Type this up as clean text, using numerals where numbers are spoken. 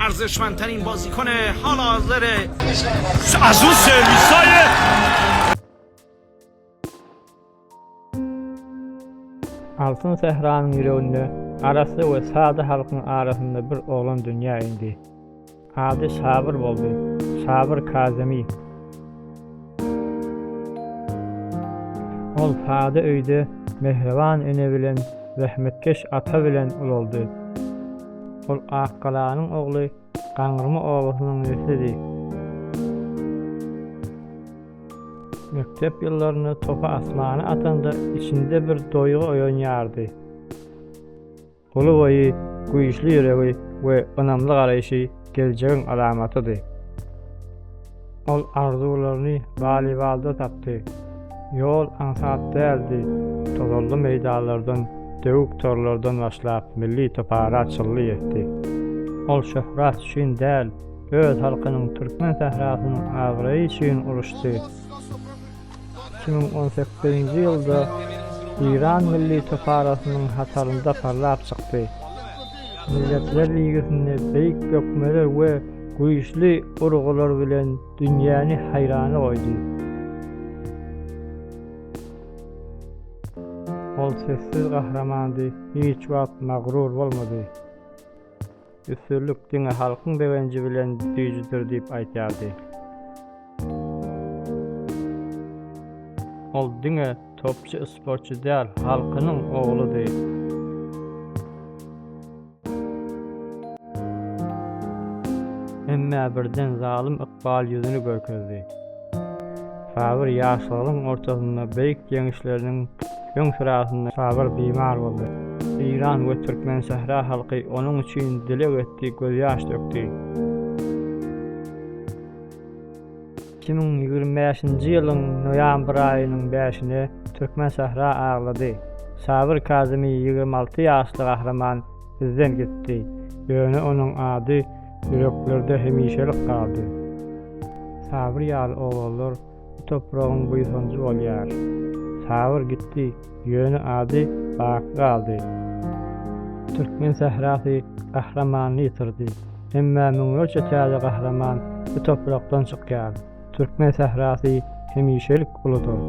ارزشمندترین بازیکن حال حاضر از اون سرویس های Altyn sähranyň ýüreginde arassa we sada halkyň arasynda bir oglan dünýä indi. Ady Sabyr boldy. Sabyr Kazemi. Ol sada öýde mähriban ene bilen, zähmetkeş ata bilen ulaldy. Ol Akgalanyň ogly Gaňyrma obasynyň neslidi. Mekdep ýyllarynda topy asmana atanda içinde bir doýgy oýanýardy. Uly boýy, güýçli ýüregi we ynamly garaýşy geljegiň alamatydy. Ol arzuwlaryny woleýbolda tapdy. Ýol aňsat däldi, tozanly meýdanlardan, döwük torlardan başlap milli topara çylly ýetdi. Ol şöhrat üçin däl, öz halkynyň türkmen sährasynyň abraýy üçin uruşdy. 2018-nji ýylda Eýran milli toparasynyň hatarynda parlap çykdy. Milletler Ligasynda beýik bökmeler we güýçli urgular bilen dünýäni haýrana goýdy. Ol sessiz gahrymandy, hiç wagt magrur bolmady. Üstünlik diňe halkyň begenji bilen güýjüdir diýip aýdýardy. Ol diňe topçy sportçy däl, halkynyň ogludy. Emmä birden zalym ykbal ýüzüni görkezdi. Sabyr ýaşlygynyň ortasynda beýik ýeňişleriniň öň syrasynda Sabyr bimar boldy. Eýran we Türkmensähra halky onuň üçin dileg etdi, gözýaş dökdi. 2025-nji ýylyň noýabr aýynyň bäşine Türkmensähra aglady. Sabyr Kazymy 26 ýaşly gahryman bizden gitdi. Ýöne onuň ady ýüreklerde hemişelik galdy. Sabyr ýaly oglanlar bu topragyň buýsanjy bolýar. Sabyr gitdi, ýöne ady baky galdy. Türkmen sährasy gahrymanyny ýitirdi. Emma müňlerçe täze gahryman bu toprakdan çykýar. Türkmen sährasy hemişelik uludyr.